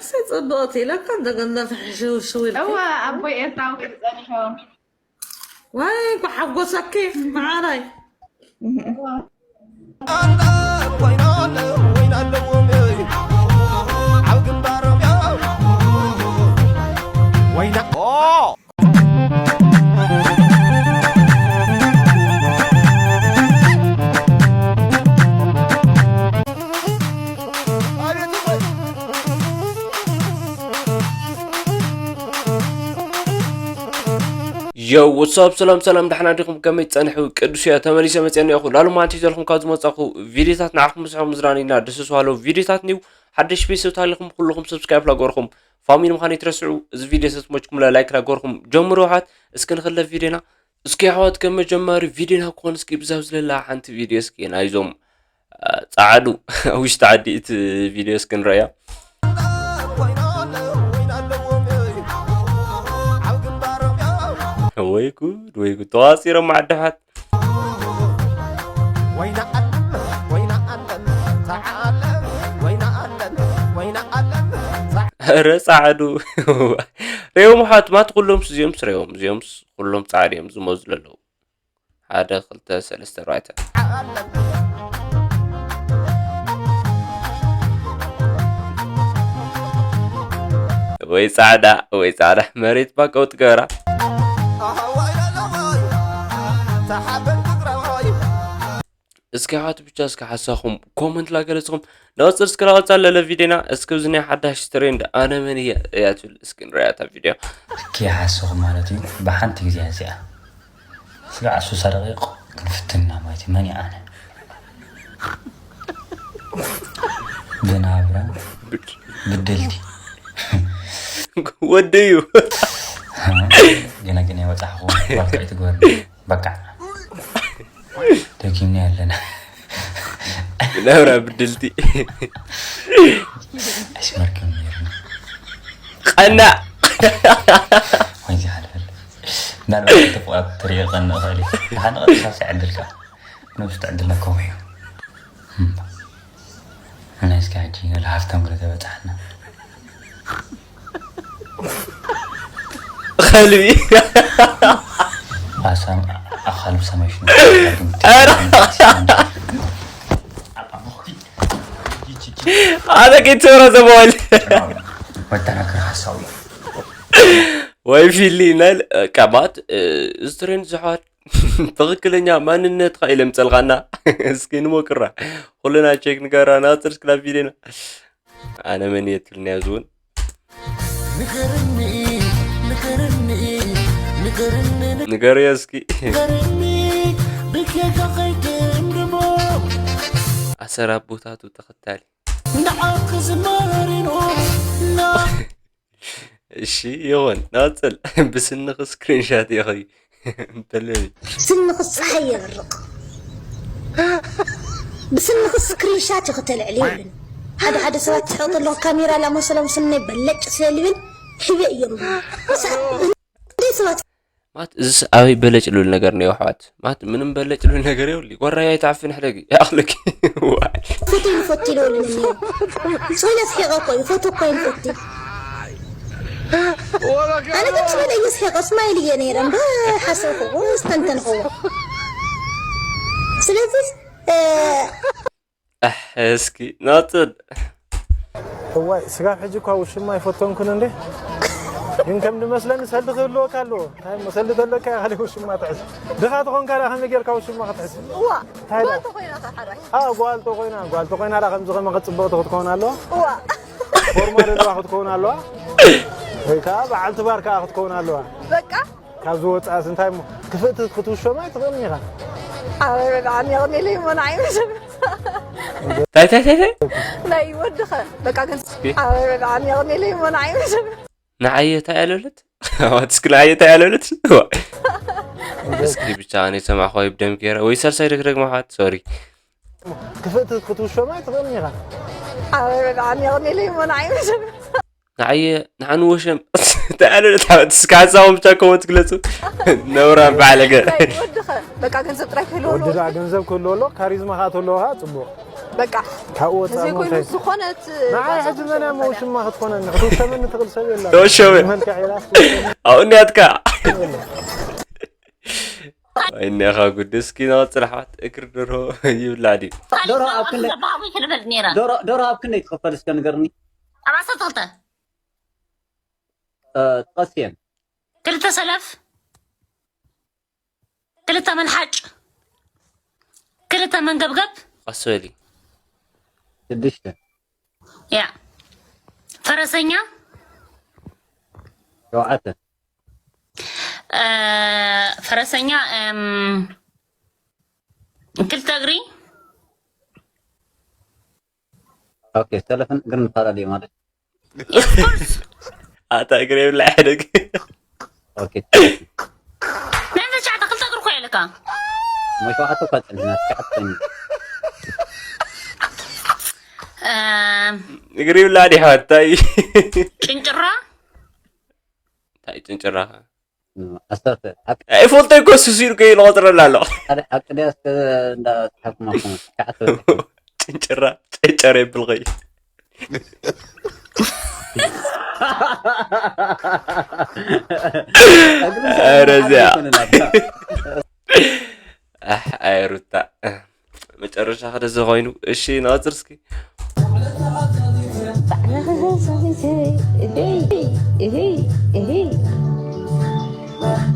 ጽብቕቲ ኢለካ እንደገና ፍሕሽውሽው ኢልካ። እወ ኣቦይ ኤርትራዊ እዩ ጸኒሑ። ዋይ፣ ኳሓጎሰኪ መዓራይ። እወ። Yo, what's up? ሰላም ሰላም፣ ደሕና ዲኹም? ከመይ ጸንሑ? ቅዱስ እያ፣ ተመሊሰ መጽአ እኒአኹ። ላሉ ማንቲ ዘልኩም ካብ ዝመጻኹ ቪዲዮታት ንዓኹም ምስሑ ምዝራን ኢና ደስ ዝባሃሉ ቪዲዮታት ኒው። ሓደሽ ቤተሰብ ታሊኹም ኩልኹም ሰብስክራይብ ላገርኩም ፋሚሊ ምዃን ይትረስዑ። እዚ ቪዲዮ ሰስሞችኩም ላይክ ላገርኩም ጀምሩ። ውሓት እስኪ ንኽለ ቪዲዮና። እስኪ ኣሕዋት ከም መጀመሪ ቪዲዮና ክኾን እስኪ ብዛብ ዝለላ ሓንቲ ቪዲዮ እስኪ ናይዞም ጻዕዱ ውሽጢ ዓዲ እቲ ቪድዮ እስኪ ንረእያ። ወይ ጉድ ወይ ጉድ፣ ተዋፂሮም ዓድሓት። ረ ፃዕዱ ሬዎም ሓትማት ኩሎም እዚኦምስ ሬዎም እዚኦምስ ኩሎም ፃዕዲ እዮም ዝመዙ ዘለዉ። ሓደ ክልተ ሰለስተ ኣርባዕተ። ወይ ጻዕዳ ወይ ጻዕዳ መሬት ባቀው ትገራ። እስኪ ኣሕዋት ብቻ እስኪ ሓሳኹም ኮመንት ላገለጽኹም። ነወጽር እስኪ ላወጻ ለለ ቪዲዮና እስኪ ብዝኒ ሓዳሽ ትሬንድ ኣነ መን እየ እያ ትብል እስኪ ንሪኣታ ቪዲዮ። እስኪ ሓሳኹም ማለት እዩ ብሓንቲ ግዜ እዚኣ ስጋዕ ሱሳ ደቂቕ ክንፍትና ማለት እዩ። መን እዩ ኣነ? ብናብራ ብድልቲ። ወደዩ። ገና ገና ይወጣኹ ባልካ ይትግበርኒ። በቃ ደጊምና ያለና። ብናብራ ብድልቲ። ኣይስመርክም ነይርና። ቀና። ወይዚ ሓልፈል። ምናልባት ተፍዋት ትሪኦ ቀን ንኽእል እዩ። ሓን ቐጥታ ሲዕድልካ። ንውስጥ ዕድልና ከምኡ እዩ። እምባ። ኣነ እስከ ሕጂ ገለ ሃፍታም ገለ ተበጽሓና። ኸልቢ። ኣሳም-፣ ኣኻልብ ሰማይ ሽኑ። ኧረ። ኣነ ጌት ሰብራ ዘበዋል። ወተናክር ሓሳዊ። ወይ ፊሊ ናይ ቀባት፣ እ፣ እዚ ትሬንድ ዝሓዋት ትኽክለኛ ማንነትካ ኢለ ምጸልኻና። እስኪ ንሞክራ። ኩልና ቼክ ንገራ፣ ናጽር እስክላ ቪዲዮና። ኣነ መን እየ ትብልኒ ኣብዚ እውን? ንገርኒ፣ ንገርኒ፣ ንገርኒ፣ ንገርዮ እስኪ። ንገርኒ፣ ብኬካ ከይትእምድሞ። ኣሰር ኣቦታቱ ተኸታሊ። ንዓኺ ዝመሪኖ፣ ና- እሺ፣ ይኹን። ናጽል፣ ብስንኺ ስክሪንሻት ኢኺ እንተለኒ። ስንኺ ጸሓይ የብርቕ። ብስንኺ ስክሪንሻት ኢኺ ተልዕሊ ይብልን። ሓደ ሓደ ሰባት ትሕቕ ኣለኹ፣ ካሜራ ላመሰሎም ስነይ በለጭ ስለ ልብል፣ ህበ እዮም። እንደ ሰባት ማት፣ እዚስ ኣበይ በለጭ ልብል ነገር ነው፣ ኣሕዋት? ማት፣ ምንም በለጭ ልብል ነገር የብሉ። ወራይ ኣይትዓፍን ሕደጊ፣ ይኣኽለኪ። ዋይ። ፎቶ ይፈቲ ይብሉኒ እኒኦ። ጽይነ ስሒቐ እኮ እዩ፣ ፎቶ እኮ ይፈቲ። ኣነ ግን ዝበለ እዩ ስሒቐ፣ ስማይል እየ ነይረ፣ እምበር ሓሰብኩዎ፣ ዝተንተንኩዎ። ስለዚ፣ እ፣ ኣሕ፣ እስኪ ናጽል። እዋይ፣ ስጋብ ሕጂ እኳ ውሽማ ኣይፈተንኩን እንዴ? ግን ከም ድመስለኒ ሰልዲ ክህልወካ ኣለዎ። እንታይ እሞ ሰልዲ ተለካ ኢኻ ውሽማ ትሕዝ። ድኻ ተኾንካ ደኣ ከመይ ጌርካ ውሽማ ክትሕዝ? እዋ፣ እንታይ ደኣ? ጓል ተኾይና ከ ሓራይ? ኣዎ፣ ጓል ተኾይና፣ ጓል ተኾይና ደኣ ከምዚ ከመ ጽብቕቲ ክትከውን ኣለዋ። እዋ። ፎርማ ዘለዋ ክትከውን ኣለዋ። ወይ ከዓ በዓልቲ ባር ከዓ ክትከውን ኣለዋ። በቃ። ካብዚ ወፃእስ እንታይ እሞ ክፍእቲ ክትውሸማ ኣይትኽእልን ኢኻ። ኣበይ በልዓኒ የቕኒለይ እሞ ንዓይ መጀመርታ። ታይ፣ ታይ፣ ታይ፣ ታይ? ናይ ወድኸ በቃ ግን እስኪ። ኣበይ በልዓኒ የቕኒለይ እሞ ንዓይ መጀመርታ። ንዓየ ታይ ኣለለት? ኣዋት እስኪ ንዓየ ታይ ኣለለት? ዋ። እስኪ ብቻ እኔ ሰማዕኹ ወይ ብደም ገይረ ወይ ሳልሳይ ደግደግ ማሓት፣ ሶሪ። ክፍእቲ ክትውሸማ ኣይትኽእልን ኢኻ። ኣበይ በልዓኒ የቕኒለይ እሞ ንዓይ መጀመርታ። ንዓየ፣ ንዓኑ ወሸም። እንታይ ኣለ፣ እስከ ሓሳቦም ብቻ ኮመንት ግለጹ። ነውራም በዓል ገ-፣ ናይ ወድኸ፣ በቃ ገንዘብ ጥራይ ክህልዎ ወዲ ኣለዎ። ደኣ ገንዘብ ክህልዎ ኣለዎ፣ ካሪዝማ ከኣ ተለዎ ከኣ ጽቡቕ። በቃ ካብኡ ወፃእ ተዘይኮይኑ ሞተ። ዝኾነት ንዓይ ሕጂ መን እያ መውሽማ ክትኮነኒ? ክትውሸመኒ ትኽእል ሰብ የላ። ተወሸመ። መልክዕ የላ። ኣብኡ እኒኣትካ። ወይኔኻ ጉድ። እስኪ ንቐፅል ኣሕዋት። እግሪ ደርሆ ይብላዕ ድዩ? ደርሆ ኣብ ክንደይ? ደርሆ ደርሆ ኣብ ክንደይ ትኽፈል እስከ ንገርኒ? ኣብ ዓሰርተ ክልተ። እ፣ ጥቀስየን። ክልተ ሰለፍ፣ ክልተ መልሓጭ፣ ክልተ መንገብገብ። ቀስ በሊ። ሽዱሽተ። ያ። ፈረሰኛ። ሸውዓተ። እ፣ ፈረሰኛ፣ እም፣ ክልተ እግሪ። ኦኬ፣ ሰለፍን እግርን ይፈላለዩ ማለት። Of course። ኣታ እግሪ የብላ ሕደግ። ኦኬ። ናይ ተሽዓተ ክልተ እግሪ እኮ የለካ። ሞ ሸውዓተ እኳ ጸኒሕና፣ ትሽዓተ ጸኒሕና። እም፣ እግሪ ይብላ ዲሓ፣ እንታይ? ጭንጭራ? እንታይ ጭንጭራ? እ፣ ዓሰርተ። ኣብ ኣይፈልጦ እኮ ሱስ ኢሉ ከይሉ ቆጽረላ ኣሎ። ሓደ ኣብ ቅድያ እስከ እንዳ ጸሓፍኩማ እኮ ትሽዓተ በጺሑ። ጭንጭራ፣ ጨጨረ ይብል ኸይ። እግሪ ኧረ እዚኣ። ኣይኮነን ኣብታ። ኣሕ፣ ኣይ ሩታ። መጨረሻ ከ ደዚ ኮይኑ። እሺ፣ ንቐጽል እስኪ።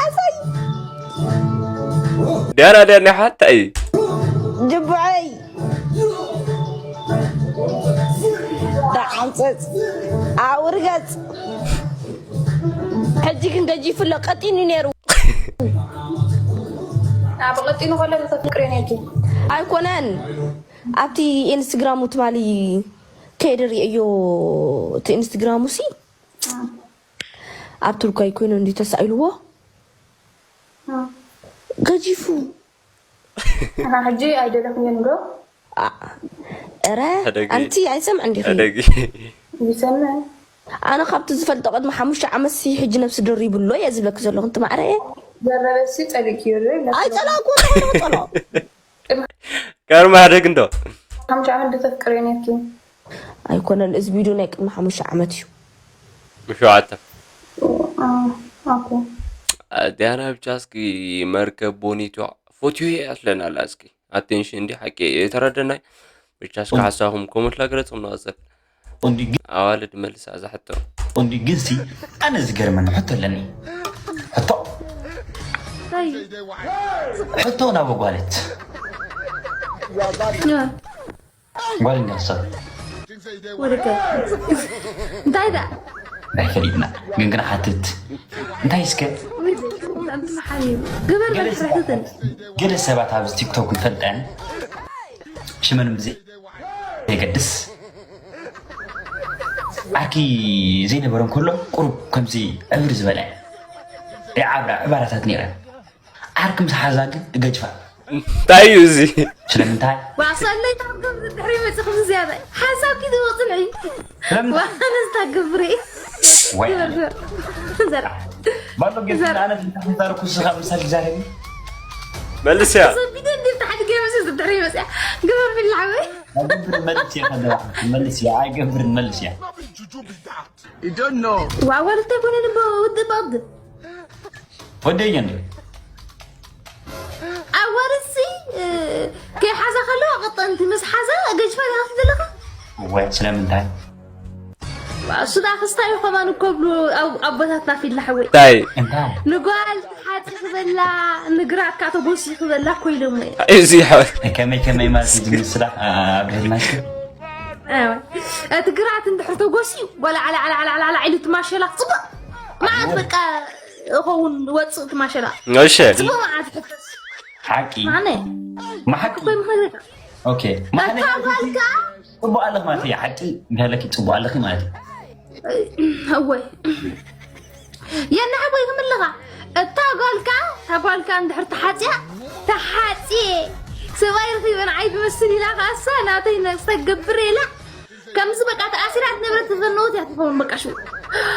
ኣሰይ! ዲያና፣ ዲያና ሓታ እዩ። ጅቡዐይ! ተዓምጽጽ! ኣውርገጽ! ሕጂ ግን ገጂፉ ኣሎ፣ ቀጢኑ ነይሩ። ኣብ ቀጢኑ ከሎ ተፍቅሬ ነይርኪ። ኣይኮነን። ኣብቲ ኢንስትግራሙ ትማሊ ከይደ ርእየዮ፣ እቲ ኢንስትግራሙ ሲ ኣብ ቱርካይ ኮይኑ እንዲ ተሳኢልዎ እ። ገጂፉ። ኣና ሕጂ ኣይደለኽን ዶ? አ-፣ እረ፣ ሕደጊ። ኣንቲ ኣይሰምዕን ዲኺ? ሕደጊ። ይሰምዕ። ኣነ ካብቲ ዝፈልጦ ቅድሚ ሓሙሽተ ዓመት ሲ ሕጂ ነብሲ ደሪቡ ኣሎ እየ ዝብለኪ ዘለኹ፣ እንት ማዕረ እየ። ዘረበሲ ጸሊእክዮ ዶ ይብለኪ? ኣይጸላእኩ፣ እንታይ ነው ጸላእ? ከርማ ሕደግ እንዶ። ሓሙሽተ ዓመት ዶ ተፍቅርዮ ነርኪ? ኣይኮነን፣ እዚ ቪድዮ ናይ ቅድሚ ሓሙሽተ ዓመት እዩ። ሸውዓተ። ኦ፣ ኦኬ። ዲያና ብቻ እስኪ መርከብ ቦኒቶ ፎትዮ እያ ትለና ኣላ። እስኪ ኣቴንሽን እንዲ ሓቂ የተረደናይ። ብቻ እስኪ ሓሳብኩም ኮመንት ላ ግለጹ፣ ንቐጽል። ቆንዲ ግን ኣዋልድ መልስ ኣዛ ሕቶ። ቆንዲ ግን ሲ ኣነ ዝገርመኒ ሕቶ ኣለኒ። ሕቶ? እንታይ? ሕቶ ናብ ጓለት። ጓል እንዲያ ሰብ። ወደከ። እንታይ ዳ? ናይ ፈሊጥና። ግን ግን ሓትት። እንታይ እስከ? ግበር በል ሕትትን። ገለ ሰባት ኣብዚ ቲክቶክ ይፈልጠን። ሽመን ብዘይ የገድስ። ዓርኪ ዘይነበረ እንከሎ ቁሩብ ከምዚ ዕብር ዝበለ ይዓብራ ዕባራታት ነይረን። ዓርኪ ምስ ሓዛ ግን እገጅፋ። እንታይ እዩ እዚ? ስለምንታይ? ዋሰለይ ታርጎም ድሕሪ መጽእ ከምዚ ዝያዳ ሓሳብኪ ዝወጽን እዩ። ስለምንታይ? ዋነስ ታገብሪ። ወይ። ግበር፣ ግበር። ዘራ። ባሎ ግን ዘራ። ኣነ እንታይ ተዛረብኩ ንስኻ ምሳሌ ዛረቢ? መልስ እያ። ሰብ ቢደ እንዴት ተሓድገ መጽእ ድሕሪ መጽእ። ግበር ብላዕ ወይ። ኣይገብርን መልስ እያ ከለዋ። መልስ እያ። ኣይገብርን መልስ እያ። You don't know. ዋ፣ ወልተ ኮነ ልቦ ውድ ባብ። ወደኛ እንዴ? ኣዋርሲ፣ እ፣ ከይሓዛ ከለዋ ቀጠንቲ ምስ ሓዛ ገጅፋ ይሃፍ ዘለኻ? ወይ ስለምንታይ? ዋ፣ እሱ ዳ ክስታይ ከማን እኮ ብሉ ኣብ-፣ ኣቦታትና ፊላ ሓወይ። እንታይ? እንታይ? ንጓል ሓፂ ክበላ፣ ንግራካ ተጎሲ ክበላ እኮ ኢሎሞ። እዚ ሓወይ። ከመይ ከመይ ማለት እዩ ዝምስላ፣ ኣ-፣ ኣብ ድሕርና እስኪ? ኣዎ። እቲ ግራት እንድሕር ተጎስዩ፣ ዋላ ዓላ፣ ዓላ፣ ዓላ፣ ዓላ፣ ዓላ ኢሉ እቲ ማሸላ ጽቡቕ መዓት በቃ እኸውን ወጽእ እቲ ማሸላ። እሺ። ጽቡቕ መዓት ይሕፈስ። ሓቂ። ማነ? ማሓቂ? እኮ ይምኸደካ። ኦኬ። ማነ? እታ ጓልካ ጽቡቕ ኣለኽ ማለት እዩ። ሓቂ እንተለኪ ጽቡቕ ኣለኺ ማለት እዩ። እወይ። የናሕጎይ ክምልኻ። እታ ጓልካ፣ እታ ጓልካ እንድሕር ተሓጽያ፣ ተሓጽየ። ሰብኣይ ረኺበ ንዓይ ትመስል ኢላ ኸኣሳ ናተይ ነብሰ ገብር ኢላ። ከምዚ በቃ ተኣሲራ ትነብረ ትዘንወት እያ ትኸውን በቃ ሽው።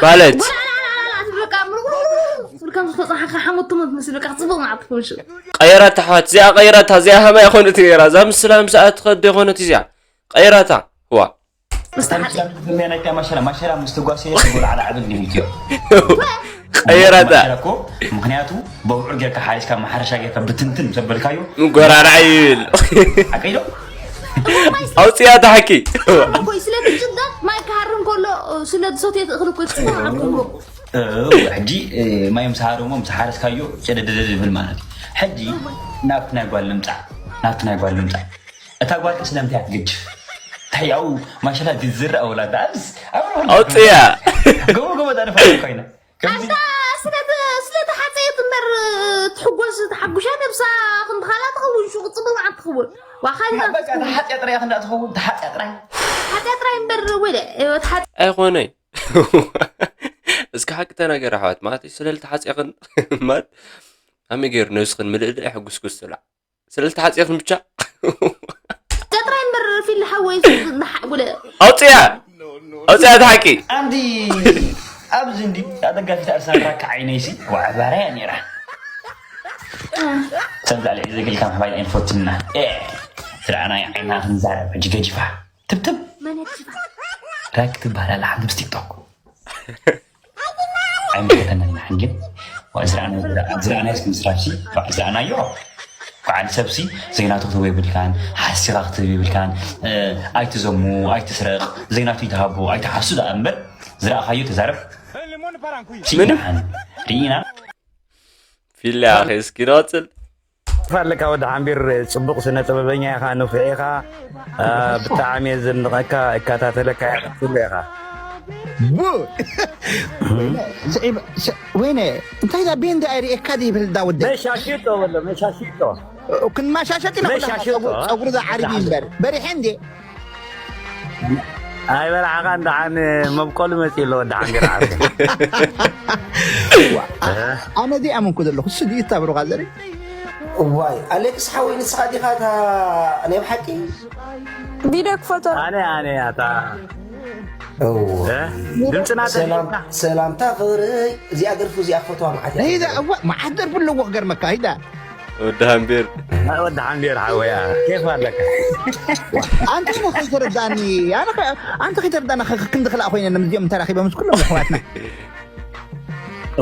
ማለት? ወላ፣ ላ፣ ላ፣ ላ፣ ላ፣ ትብል በቃ ምርውርውር ትብል ከምዚ ተጻሓኻ ሓሞት ትሞት ትመስል በቃ ጽቡቕ መዓት ትኸውን ሽው። ቀየራታ ኣሕዋት፣ እዚኣ ቀየራታ፣ እዚኣ ሃማይ ኮነት ነይራ። እዛ ምስላ ምስኣ ትኸድ ኮነት እዚኣ። ቀይራታ። ዋ። ምስቲ ሓፂ ናይ ማሸላ ማሸላ ምስ ትጓሰየ ትጎልዓላ ዕብል ድብልክዮ ቀይራታ። እኮ ምክንያቱ በብዑር ጌርካ ሓሪስካ ማሕረሻ ጌርካ ብትንትን ዘበልካዮ ምጎራርዓ ይብል። ሓቀይ ዶ ኣውፅያ ተሓኪ። ኮይ ስለ ትጭንቀቅ ማይ ክሃርም ከሎ ስለ ዝሰትየ ትእኽል እኮ ትፅናዕ እኮ ሕጂ ማይ ምስ ሃረሞ ምስ ሓረስካዮ ጨደደደ ዝብል ማለት እዩ። ሕጂ ናብቲ ናይ ጓል ልምፃ ናብቲ ናይ ጓል ልምፃ እታ ጓል ከ ስለምንታይ እያ ትገድፍ? እንታይ ኣብኡ ማሸላ ድዝረእ ወላ ዳኣልስ ኣውፅያ። ጎቦ ጎቦ ዳደፋ ኮይና ከምዚ ኣታ ስለተ ስለተ ሓፀየት እምበር ትሕጎስ ተሓጉሻ ነብሳ ክንድኻላ ትኸውን ሹቅ ፅቡቅ መዓት ትኸውን ዋኻልና በቃ ተሓፅያ ጥራይ ክንዳ ትኸውን ተሓፅያ ጥራይ ሓፀያ ጥራይ እምበር ወለ ወት ሓፀ ኣይኮነይ። እስኪ ሓቂ ተናገር ኣሕዋት ማለት እዩ። ስለልተሓፅያኽን ማለት ኣመይ ገይሩ ነብስኽን ምልእልእ ሕጉስጉስ ትብላ ስለልተሓፅያኽን ብቻ። ጥራይ እምበር ፊል ሓወይ ዝሓ- ወለ ኣውፅያ ኣውፅያ እቲ ሓቂ። ኣንቲ ኣብዚ እንዲ ኣደጋፊት ኣርሰናል ራካ ዓይነይሲ ዋዕባራያ ነይራ ሰብዛ ልዒ ዘግልካ ምሕባይ ኣይንፈትና ስርዓና ዓይና ክንዛረብ ሕጂ ገዲፋ ትብትብ መነጅባ ራክ ትበሃል ኣላ ሓንቲ ምስ ቲክቶክ ኣይምልከተና ኢና ሕንግን ዝረኣናዮ እስኪ ምስራብሲ ዝረኣናዮ በዓል ሰብሲ ዘይናቱ ክትህቦ የብልካን ሓሲኻ ክትህብ የብልካን ኣይትዘሙ ኣይትስረቕ ዘይናቱ ይትሃቦ ኣይትሓሱ ደኣ እምበር ዝረኣኻዮ ተዛረብ ምንም ርኢና ፊላ ኣኺ እስኪ ንቐፅል። ኣለካ ወዲ ሓንቢር ጽቡቕ ስነ ጥበበኛ ኢኻ ንፉዕ ኢኻ ብጣዕሚ እየ ዘድንቐካ እከታተለካ እየ ኩሉ ኢኻ ወይነ እንታይ ዳ ቤንዲ ኣይርእየካ ይብል ዳ ወደ መሻሽጦ በሎ መሻሽጦ ክንማሻሸጥ ኢና መሻሽጦ ጸጉሪ ዝዓርቢ እምበር በሪሐ እንዴ ኣይበላዕኻን ደሓን መብቆሉ መፂኡ ኣሎ ወዲ ሓንቢር ዓርኩ ኣነ ዚኣመንኩ ዘለኹ እሱ ድዩ እታ ብሩኻ ዘርኢ እዋይ ኣሌክስ ሓወይ ንስኻ ዲኻ እታ ናይ ብሓቂ ቪድዮ ክፈቶ ኣነ ኣነ ኣታ እዎ። ድምፅና ሰላም ሰላምታ ፍቕሪ እዚኣ ደርፉ እዚኣ ክፈትዋ መዓት እያ። ሂዳ እዋ መዓት ደርፉ ኣለዎ ክገርመካ ሂዳ ወዲ ሃምቤር ወዲ ሓንቤር ሓወያ ኬፍ ኣለካ ኣንተ ንኸይተረዳኒ ኣነ ኸ- ኣንተ ከይተረዳና ኸ- ክንዲ ክልኣ ኮይነ ነምዚኦም ተራኺቦም ምስ ኩሎም ኣሕዋትና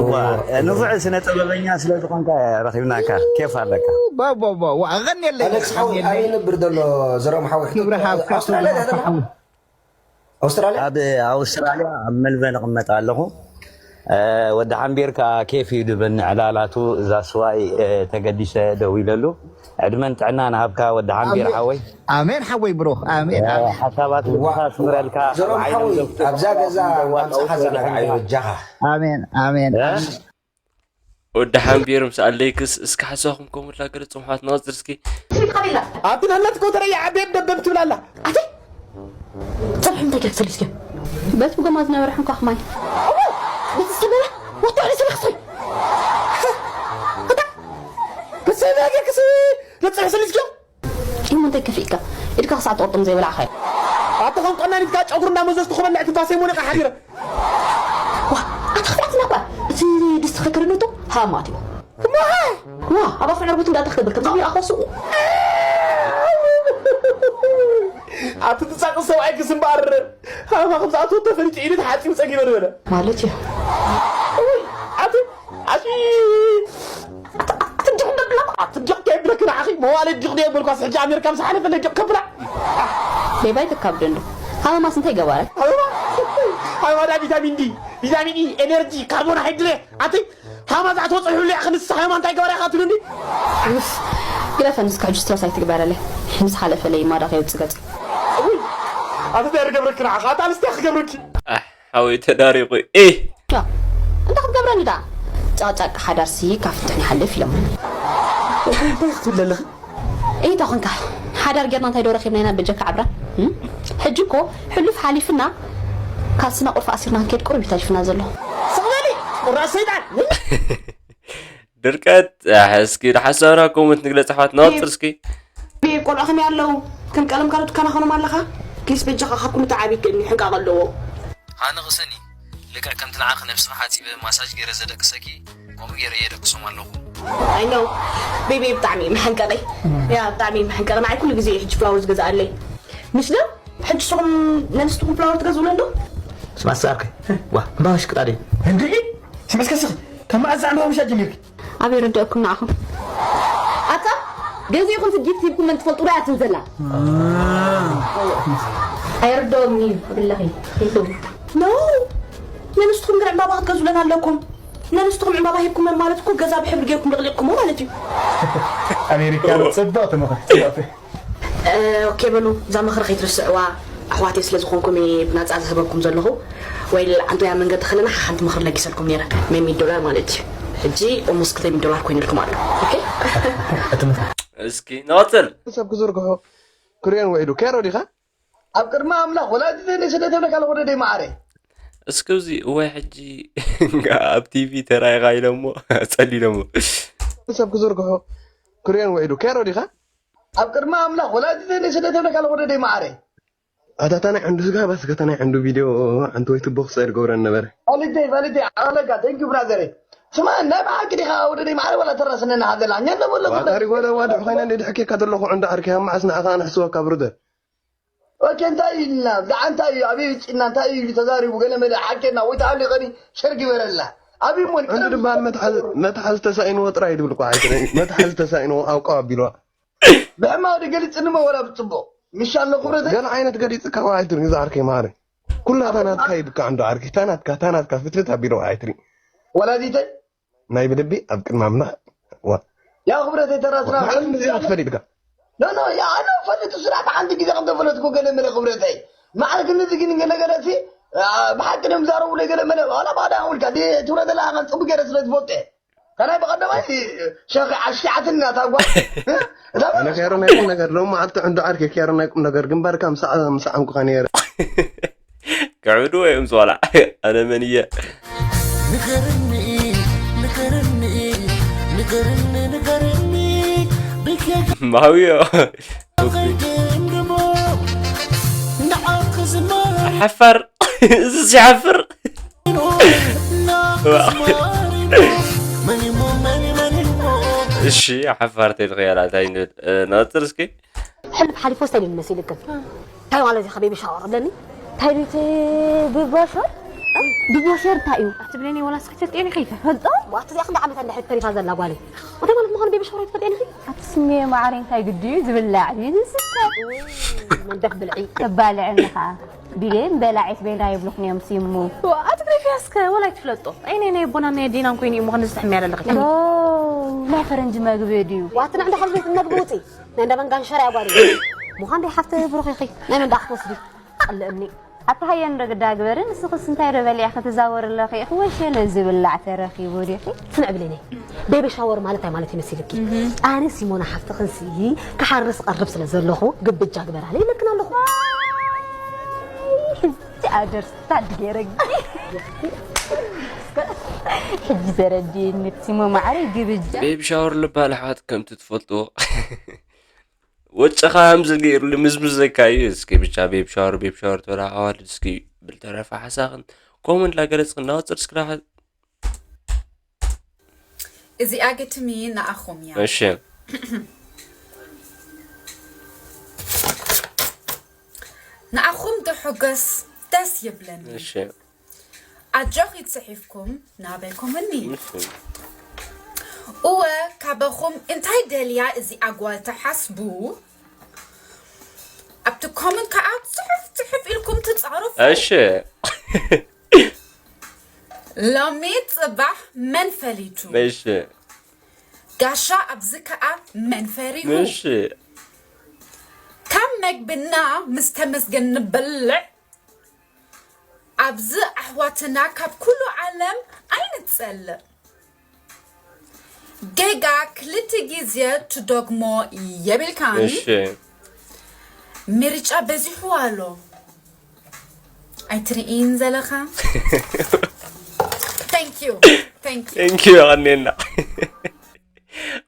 እዋ ንፉዕ ስነ ጥበበኛ ስለ ዝኾንካ ረኺብናካ ኬፍ ኣለካ ኣቐንየለይ ኣሌክስ ሓወይ ኣበይ ነብር ዘሎ ዘርኦም ሓወይ ክብሪ ሃብካ ኣውስትራልያ ክብሪ ዳኣ ሃብካ ሓወይ ኣውስትራልያ ኣብ ኣውስትራልያ ኣብ መልበን እቕመጥ ኣለኹ ወዲ ሓንቢር ከዓ ኬፍ እዩ ድብኒ ዕላላቱ እዛ ስዋይ ተገዲሰ ደው ኢለሉ ዕድመን ጥዕና ንሃብካ ወዲ ሓንቢር ሓወይ ኣሜን ሓወይ ብሩኽ ኣሜን ኣሜን ሓሳባት ልብኻ ስምረልካ ዘርኦም ሓወይ ኣብዛ ገዛ ኣምሳኻ ዘናግዓዮ በጃኻ ኣሜን ኣሜን ወዲ ሓንቢር ምስ ኣሌክስ እስኪ ሓሳኹም ከምላ ገለ ጽምሓት ናወፅር እስኪ ኣቲ ናላት ኮተረ የዓቤት ደበብ ትብላላ ኣቲ ጽብሒ እንታይ ገርሰል እስኪ በቲ ብጎማ ዝነበረ ሕንኳ ክማይ በቲ ዝተበላ ወጥቶ ዕለ ሰበኽስሪ ክሰበ ጌርክስ ነፅሕ ስልስኪ ኢሞ እንታይ ከፊእካ ኢድካ ክሳዕ ትቆርጦም ዘይበላዕኻዮ ኣቲ ከም ቀናኒትካ ጨጉሪ እንዳመዘዝኩ ክበልዕ ትንፋሰይ ሞኒቃ ሓዲረ ዋ ኣታ ክፍኣትና እኳ እቲ ድስቲ ከይከደነቶ ሃማት እዩ ዋ ኣብ ኣፍሪ ዕርቡት እንዳታ ክነብር ከምዚ ቢራ ኣኸስኡ ኣቲ ትጻቂ ሰብኣይ ክስ እምበኣር ሃማ ከም ዝኣትዎ ተፈሊጡ ኢሉ ተሓጺቡ ጸጊበ ዝበለ ማለት እዩ ኣቲ ኣቲ ኣትድቕ ደብላ ኣትድቕ ከይብለክ ንዓኺ መዋለ ድቕ ደየበልኳስ ሕጂ ኣሜሪካ ምስ ሓለፈ ለድቕ ከብላ ሌባ ይተካብዶ እንዶ ሃመማስ እንታይ ገባረ ሃመማ ዳ ቪታሚን ዲ ቪታሚን ኢ ኤነርጂ ካርቦን ሃይድሬት ኣቲ ሃማ ዛዕተወ ፀሒሉ ኢኻ ንስኻ ሃማ እንታይ ገባረ ኢኻ ትብልኒ ግደፈ ንስካ ሕጂ ስትረስ ኣይትግበረለይ ምስ ሓለፈለይ ማዳ ከየውፅ ገፅ ኣቲ እንታይ ርገብረክ ንዓኻ ኣታ ኣንስቲያ ክገብረኪ ሓወይ ተዳሪቑ ኢ እንታይ ክትገብረኒ ዳ ጫቅጫቅ ሓዳርሲ ካብ ፍትሕን ይሓልፍ ኢሎም እንታይ ክትብል ኣለኺ እይታ ኮንካ ሓዳር ጌርና እንታይ ዶ ረኪብና ኢና በጀካ ዓብራ ሕጂ እኮ ሕሉፍ ሓሊፍና ካልስና ቁርፊ ኣሲርና ክንከይድ ቁሩብ እዩ ተሪፍና ዘሎ ስቕለሊ ቁራስ ሰይጣን ድርቀት ኣሕ፣ እስኪ ንሓሳብና ኮመንት ንግለፅ ኣሕዋትና ወፅር እስኪ ቆልዑ ከመይ ኣለዉ ከም ቀለም ካልኦት ከናኸኖም ኣለኻ ፕሊስ በጃኻ ካብ ኩሉ ተዓቢት ከኒ ሕንቃቕ ኣለዎ ኣነ ቅሰኒ ልክዕ ከምቲ ንዓኺ ነብስኺ ሓፂበ ማሳጅ ገይረ ዘደቅሰኪ ከምኡ ገይረ የደቅሶም ኣለኹ I know ቤቢ ብጣዕሚ እዩ መሐንቀቀይ ያ ብጣዕሚ እዩ መሐንቀቀ ንዓይ ኩሉ ግዜ እዩ ሕጂ ፍላወር ዝገዝኣለይ ምሽ ዶ? ሕጂ ንስኹም ነንስትኹም ፍላወር ትገዝኡለን ዶ? ስማ ኣሰኣርከ። ዋ፣ እምባባ ሽቅጣ ደይ። እንድዒ? ስምዕስ ከስኽ፣ ካብ መዓዝ ዕምባባ ምሻጥ ጀሚርኪ? ኣበይ ርድአኩም ንዓኹም? ኣታ፣ ገዚእኹም ጊፍት ሂብኩም መን ትፈልጡ ዶ እያ ትንዘላ? ኣይርድኦምን እዩ፣ ብላኺ። ኖ፣ ነንስትኹም ግን ዕምባባ ክትገዝኡለን ኣለኩም። ነንስትኹም ዕምባባ ሂብኩም ማለት እኮ ገዛ ብሕብሪ ጌርኩም ልቕሊቕኩሞ ማለት እዩ። ኣሜሪካ ጽብቕቲ ምኽሪ፣ ጽብቕቲ። ኦኬ በሉ፣ እዛ ምኽሪ ከይትርስዕዋ። ኣሕዋተይ ስለ ዝኾንኩም እየ ብናጻ ዝህበኩም ዘለኹ። ወይ ዓንቶያ መንገዲ ከለና ሓንቲ ምኽሪ ለጊሰልኩም ነይረ። ሚእቲ ዶላር ማለት እዩ። ሕጂ ኦልሞስት ክልተ ሚእቲ ዶላር ኮይኑልኩም ኣሎ። ኦኬ? እቲ ምኽሪ። እስኪ ንቐጽል። ሰብ ክዝርግሑ ክርእዮን ውዒሉ። ኬሮ ዲኻ? ኣብ ቅድሚ ኣምላኽ ወላዲተይ ነይ ስለ ተብለካ ለኹ ወደደይ መዓረይ። እስኪ እዚ እዋይ ሕጂ ኣብ ቲቪ ተራኢኻ ኢሎሞ ጸሊሎሞ። ሰብ ክዝርግሑ ክርእዮን ውዒሉ። ኬሮ ዲኻ? ኣብ ቅድሚ ኣምላኽ ወላዲተይ ነይ ስለ ተብለካ ለኹ ወደደይ መዓረይ። ኣታ፣ እታ ናይ ዓንዱ ስጋ ባስ፣ እታ ናይ ዓንዱ ቪድዮ ዓንቱ ወይ ትቦ ክስዕር ገብረን ነበረ። ፋሊተይ፣ ፋሊተይ፣ ዓለጋ፣ thank you ብራዘረይ። ስማ፣ ናይ ብሓቂ ዲኻ ወደደይ መዓረይ ዋላ ተራስነና ሃዘላ? እኛ እንደበሎ ዋጣሪ ጓለ ዋድዕ ኮይና እንደ ድሕኬካ ዘለኹ ዓንዱ ዓርከይ፣ ኣብ መዓስ ንዓኻ ኣንሕስወካ ብርደር። ኦኬ፣ እንታይ ኢልና? ብዛዕባ እንታይ እዩ? ኣበይ ውፂእና? እንታይ እዩ ኢሉ ተዛሪቡ? ገለ መለ ሓኬና ወይ ተኣሊቐኒ ሸር ግበረላ። ኣበይ እሞ ዓንዱ ንቀደም ዝበሃል መትሓዝ፣ መትሓዝ ተሳኢንዎ ጥራይ ድብል እኮ ኣይትርኢ። መትሓዝ ተሳኢንዎ ኣውቃው ኣቢልዋ። ብሕማቕ ዶ ገሊጽኒ እሞ ወላ ብጽቡቕ? ምሽ ኣሎ ክብረተይ? ገለ ዓይነት ገሊጽካ ዋ ኣይትርኢ፣ እዛ ዓርከይ ማሪ። ኩላ እታ ናትካ እዩ ብካ ዓንዱ ዓርከይ። እታ ናትካ፣ እታ ናትካ ፍትፍት ኣቢልዋ ኣይትርኢ። ወላዲተይ? ናይ ብልቢ ኣብ ቅድሚ ኣምላኽ። ዋ። ያ ክብረተይ ተራስና ብሓንቲ ግዜ ክትፈልጥ ኢልካ። ኖ፣ ኖ፣ ያ ኣነ ፈልጥ ስራሕ ብሓንቲ ግዜ ከም ተፈለጥኩ ገለ መለ ክብረተይ። መዓልቲ ነዚ ግን ገለ ገለ ሲ፣ ኣ፣ ብሓቂ ዶ ምዛረቡ ገለ መለ፣ ዋላ ባዕዳ ውልካ፣ ዲ ትብሎ ዘለኻ ከም ጽቡቅ ገይረ ስለ ዝፈልጦ እየ። ከላይ ብቐደማይ ሸኺ ዓሽዓትኒ ናታ ጓል። እታ ኣነ ኬሮ ናይ ቁም ነገር፣ ሎም መዓልቲ ዕንዶ ዓርኪ ኬሮ ናይ ቁም ነገር፣ ግንባርካ ምሳዕ፣ ምሳዕ እንኩኻ ነይረ። ክዕብድዎ እዮም ዝዋላ። ኣነ መን እየ? ንገርኒ፣ ንገርኒ፣ ንገርኒ፣ ንገርኒ። ብኬክ ማውዮ። ከይድምድሞ፣ ንዓኺ ዝመር። ሓፋር። እዚ ሲሓፍር። እሺ፣ ሓፋር ተልኽያላ፣ እንታይ ንብል? እ፣ ንቐጽል እስኪ። ሕልፍ ሓሊፎ ስታይ እዩ መሲልክን? እንታይ ማለት እዩ ቤቢ ሻወር ብለኒ? እንታይ ቤት ቤቢ ሻወር? ቤቢ ሻወር እንታይ እዩ? ኣትብለኒ፣ ወላ እስኪ ትፈልጥዮ ዲኺ? ፈልጦ? ዋት እዚኣ ክንደይ ዓመት እንድሕር ተሪፋ ዘላ ጓለይ። እንታይ ማለት ምዃኑ ቤቢ ሻወር ኣይትፈልጥዮ ዲኺ? ኣቲ ስሜ ማዕረ እንታይ ግዲ እዩ ዝብላዕ ድዩ ዝስተ? መንደፍ ብልዒ። ተባልዕኒ ኸዓ። ቢሌን በላዒት ቤላ ይብሉኽን እዮም ሲሙ። ዋ፣ ኣቲ ብሪፊያስከ ወላ ኣይትፍለጦ። ኣይነ ናይ ቦና ናይ ዲናን ኮይኑ እዩ ምዃኑ ዝትሕምያ ዘለኺ። ዶ፣ ናይ ፈረንጂ መግቢ ድዩ? ዋት ንዕንዳ ካብ ቤት መግቢ ውፂ። ናይ እንዳ መንጋን ሸራ ያጓሪ። ምዃን ደይ ሓፍተ ብሩኽ ኢኺ። ናይ መንዳ ክትወስዲ። ቀልእኒ። ኣቲ ሃየ እንዶ ግዳ ግበሪ፣ ንስኽስ እንታይ ዶ በሊዕኺ ትዛወሪ ኣለኺ ኢኺ ወይ ሸለ ዝብላዕ ተረኺቡ ዲኺ? ስምዕ ብሌነይ፣ ቤቢ ሻወር ማለት እንታይ ማለት ይመስልኪ? ኣነ ሲሞና ሓፍትኽንሲ ክሓርስ ቀርብ ስለ ዘለኹ ግብጃ ግበራለይ ኢለክን ኣለኹ። ሕጂ ኣደርስታንድ ገይረ። ሕጂ ተረዲእኒ ሲሞ ማዕረይ ግብጃ። ቤቢ ሻወር ልባል ኣሕዋት ከምቲ ትፈልጥዎ ወጭኻ ሃምዚ ገይሩ ልምዝምዘካ እዩ። እስኪ ብቻ ቤቢ ሻወር፣ ቤቢ ሻወር ትበላ ኣዋልድ እስኪ ብልተረፈ ሓሳኽን ኮመንት ላገለጽክን ናወጽር እስክራኸ እዚኣ ግጥሚ ንኣኹም እያ። እሺ። ንኣኹም ዶ ሕጎስ ደስ ይብለኒ። እሺ። ኣጆኺ ጽሒፍኩም ናበይኩምኒ። እሺ። እወ፣ ካበኹም እንታይ ደልያ እዚኣ ጓል ትሓስቡ? ኣብቲ ኮመንት ከኣ ጽሑፍ ጽሑፍ ኢልኩም ትጻረፉ። እሺ። ሎሚ ጽባሕ መን ፈሊጡ? እሺ። ጋሻ ኣብዚ ከኣ መን ፈሪሁ? እሺ። ካብ መግብና ምስ ተመስገን ንበልዕ። ኣብዚ ኣሕዋትና ካብ ኩሉ ዓለም ኣይንጸልእ። ጌጋ ክልተ ግዜ ትደግሞ የብልካን። እሺ። ምርጫ በዚሑ ኣሎ። ኣይትርእይን ዘለኻ? Thank you. Thank you. Thank you፣ የቐንየልና።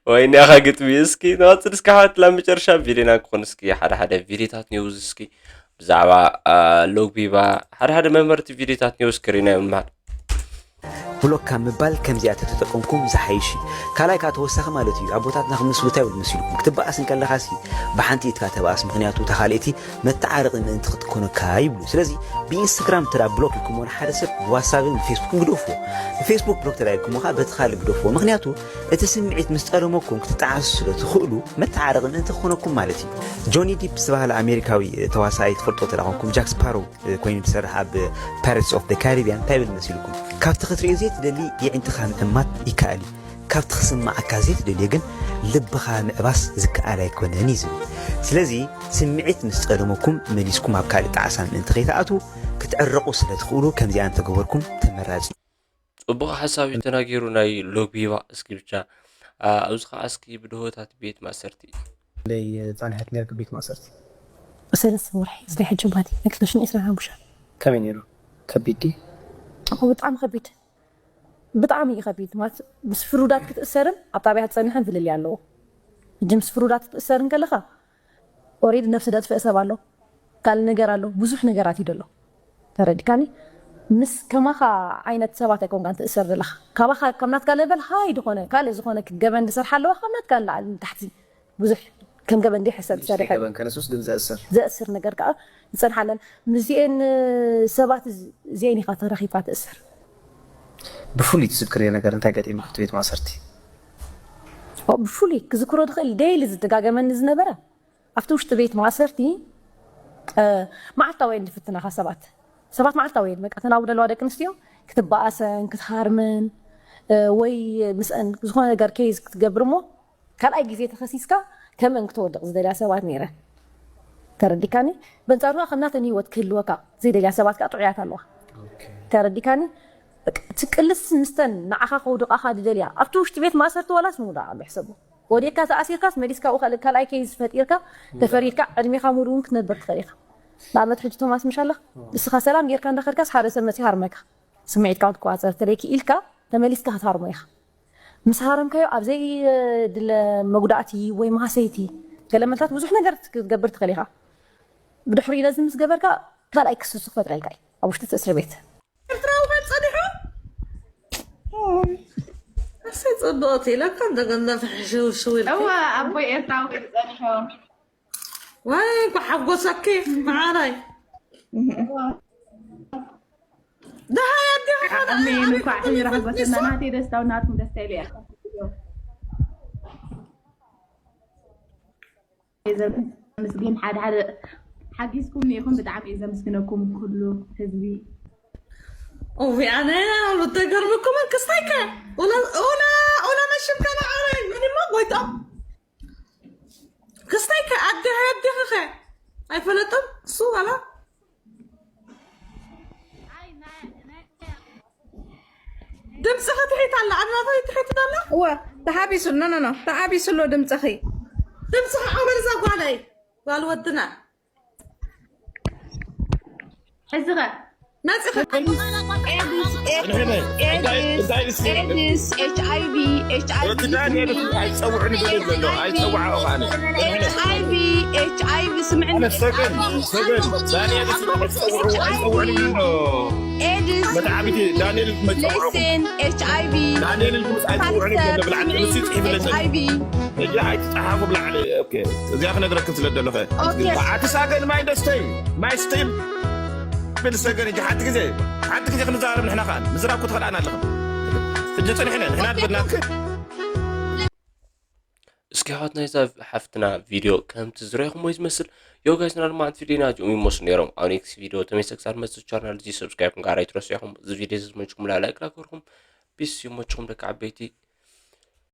ወይኒ፣ ኣኻ ግጥሚ። እስኪ ንቐጽል እስኪ ኣሕዋት፣ ላብ መጨረሻ ቪድዮና ክኾን እስኪ ሓደ ሓደ ቪድዮታት ኒውዝ እስኪ ብዛዕባ፣ አ፣ ሎግቢባ ሓደ ሓደ መምረርቲ ቪድዮታት ኒውዝ ክርኢና እዮም ንበሃል። ብሎክ ካብ ምባል ከምዚኣ ተተጠቀምኩም ዝሓይሽ እዩ። ካልኣይ ከዓ ተወሳኺ ማለት እዩ። ኣቦታትና ክምስሉ እንታይ ይብሉ መሲልኩም? ክትበኣስ እንከለኻሲ ብሓንቲ ኢድካ ተበኣስ፣ ምኽንያቱ እታ ካልኣይቲ መተዓረቒ ምእንቲ ክትኮነካ ይብሉ። ስለዚ ብኢንስታግራም እንተ ብሎክ ኢልኩሞ ንሓደ ሰብ ብዋትሳፕን ብፌስቡክን ግደፍዎ። ብፌስቡክ ብሎክ እንተ ኢልኩሞ ከዓ በቲ ካልእ ግደፍዎ። ምኽንያቱ እቲ ስምዒት ምስ ጠለመኩም ክትጠዓሱ ስለ ትኽእሉ መተዓረቒ ምእንቲ ክኾነኩም ማለት እዩ። ጆኒ ዲፕ ዝተባህለ ኣሜሪካዊ ተዋሳኣይ ትፈልጦ እንተ ደኣ ኮንኩም ጃክ ስፓሮ ኮይኑ ዝሰርሕ ኣብ Pirates of the Caribbean እንታይ ይብል መሲልኩም? ካብቲ ክትሪኦ ዘይትደሊ የዒንትኻ ምዕማት ይከኣል እዩ። ካብቲ ክስምዓካ ዘይትደልዮ ግን ልብኻ ምዕባስ ዝከኣል ኣይኮነን እዩ ዝብል። ስለዚ ስምዒት ምስ ጸለመኩም መሊስኩም ኣብ ካልእ ጣዕሳ ምእንቲ ከይትኣትዉ ክትዕረቑ ስለ ትኽእሉ ከምዚኣ እንተገበርኩም ተመራጺ እዩ። ጽቡቕ ሓሳብ እዩ ተናጊሩ ናይ ሎቢባ እስኪ ብቻ ኣብዚ ከዓ እስኪ ብድሆታት ቤት ማእሰርቲ ለይ ፃንሐት ነርክ ቤት ማእሰርቲ ሰለስተ ወርሒ እዚ ሕጂ ማለት እዩ ክልተ ሽሕን ዕስራን ሓሙሽተ ከመይ ነይሩ ከቢድ ድዩ እኮ ብጣዕሚ ከቢድ ብጣዕሚ እዩ ከቢድ ማለት ምስ ፍሩዳት ክትእሰርን ኣብ ጣብያ ክትፀንሕን ፍልልይ ኣለዎ ሕጂ ምስ ፍሩዳት ክትእሰርን ከለካ ኦሬዲ ነፍሲ ደጥፍእ ሰብ ኣሎ ካልእ ነገር ኣሎ ብዙሕ ነገራት እዩ ደሎ ተረዲካኒ ምስ ከማኻ ዓይነት ሰባት ኣይኮንካን ትእሰር ዘለኻ ካባኻ ከም ናትካ ለበል ሃይ ዝኾነ ካልእ ዝኾነ ገበን ዝሰርሓ ኣለዋ ካብ ናትካ ንላዕሊ ንታሕቲ ብዙሕ ከም ገበን ዘይሕሰብ ዝሰርሕ ገበን ከነሱስ ግን ዘእስር ዘእስር ነገር ከዓ ይፀንሓለን ምስዚኤን ሰባት እዚኤን ኢኻ ተረኺብካ ትእሰር ብፍሉይ ትዝክርዮ ነገር እንታይ ገጢሙ ክፍቲ ቤት ማእሰርቲ ብፍሉይ ክዝክሮ ዝኽእል ደይሊ ዝደጋገመኒ ዝነበረ ኣብቲ ውሽጢ ቤት ማእሰርቲ መዓልታዊ እየን ዝፍትናኻ ሰባት ሰባት መዓልታዊ እየን በቃ ተናቡ ዘለዋ ደቂ ኣንስትዮ ክትበኣሰን ክትሃርመን ወይ ምስአን ዝኾነ ነገር ኬዝ ክትገብር እሞ ካልኣይ ግዜ ተኸሲስካ ከምእን ክትወድቕ ዝደልያ ሰባት ነይረን ተረዲካኒ በንፃሩ ከዓ ከም ናተን ህይወት ክህልወካ ዘይደልያ ሰባት ከዓ ጥዑያት ኣለዋ ተረዲካኒ ትቅልስ ምስተን ንዓኻ ከውድቃኻ ዝደልያ ኣብቲ ውሽጢ ቤት ማእሰርቲ ዋላስ ምውዳቅ ኣሎ ሕሰቡ ወዲቅካ ተኣሲርካስ መሊስካ ብኡ ካልእ ካልኣይ ኬዝ ፈጢርካ ተፈሪድካ ዕድሜኻ ሙሉእ እውን ክትነብር ትኽእል ኢኻ ንኣብነት ሕጂ ቶማስ ምሽ ኣለኽ ንስኻ ሰላም ጌርካ እንዳኸድካስ ሓደ ሰብ መፂኡ ሃርመካ ስምዒትካ ክትቆፃፀር ተለይኪ ኢልካ ተመሊስካ ክትሃርሞ ኢኻ ምስ ሃረምካዮ ኣብ ዘይድለ መጉዳእቲ ወይ ማህሰይቲ ገለ መልታት ብዙሕ ነገር ክትገብር ትኽእል ኢኻ ብድሕሪኡ ነዚ ምስ ገበርካ ካልኣይ ክስሱ ክፈጥረልካ እዩ ኣብ ውሽጢ እቲ እስሪ ቤት ኤርትራዊ ከ ጸኒሑ ኣሰይ ጽብቕቲ ኢለካ እንደገና ተሕሽውሽው ኢልኪ እወ ኣቦይ ኤርትራዊ ከ ጸኒሑ ዋይ ጓሓፍ ጎሰኪ መዓረይ ደሃይ ኣዴኻ ኣሜን እንኳዕ ሕጅራ ሓጎሰና ናተይ ደስታው ናትኩም ደስታ ኢለ እያ ዘመስግን ሓደ ሓደ ሓጊዝኩም ኒኢኹም ብጣዕሚ እየ ዘመስግነኩም ኩሉ ህዝቢ እውይ ኣነ ተገርምኩምን ክስታይከ ኡላ ኡላ መሽም ከነ ኣረይ ምንማ ጎይታ ክስታይከ ኣዴኻ ኣዴኻኸ ኣይፈለጥም እሱ ዋላ ድምፅኺ ትሒት ኣላ ኣብ ናተይ ትሒት ኣላ እወ ተሓቢሱ ኖ ኖ ኖ ተሓቢሱ ኣሎ ድምፅኺ ድምፅኺ ዓው በል እዛ ጓለይ ጓል ወድና ሕዚ ኸ መፂኺ ኤድስ ኤች ኣይቪ ኤች ኣይቪ ወዲ ዳንኤል ኣይፀውዕን ይብል ዘሎ ኣይፀውዓኦ ኣነ ኤች ኣይቪ ኤች ኣይቪ ስምዕኒ ኣነ ሰገን ሰገን ዳንኤል ኣይፀውዕን ይብል ኣሎ ኤድስ መተዓቢቲ ዳንኤል መፀውዕኹም ሌሴን ኤች ኣይቪ ዳንኤል ድምፅ ኣይፀውዕን ይብል ኣሎ ብላዕሊ ንሱ ይፅሒፍለኒ ኤች ኣይቪ እያ ኣይትፀሓፉ ብላዕሊ ኦኬ እዚኣ ክነግረክን ስለ ደለኸ ኦኬ ኣቲ ሳገን ማይ ደስተይ ማይ ስትሪም ብል ሰገን እጂ ሓንቲ ግዜ ሓንቲ ግዜ ክንዛረብ ንሕና ከኣ ምዝራብ ክትኸልኣና ኣለኽን ሕጂ ፅንሕነ ንሕና ዝበልናክ እስኪ ኣሕዋት ናይዛ ሓፍትና ቪድዮ ከምቲ ዝረኹሞ ዝመስል ዮ ጋይስ ና ድማ ቪድዮና እዚኦም ይመስሉ ነይሮም ኣብ ኔክስት ቪድዮ ተመይሰ ክሳብ መፅእ ቻናል እዚ ሰብስክራይብ ክንጋር ኣይትረስዑ ኢኹም እዚ ቪድዮ እዚ ዝመችኩም ላይክ ላገርኩም ፒስ ይመችኩም ደቂ ዓበይቲ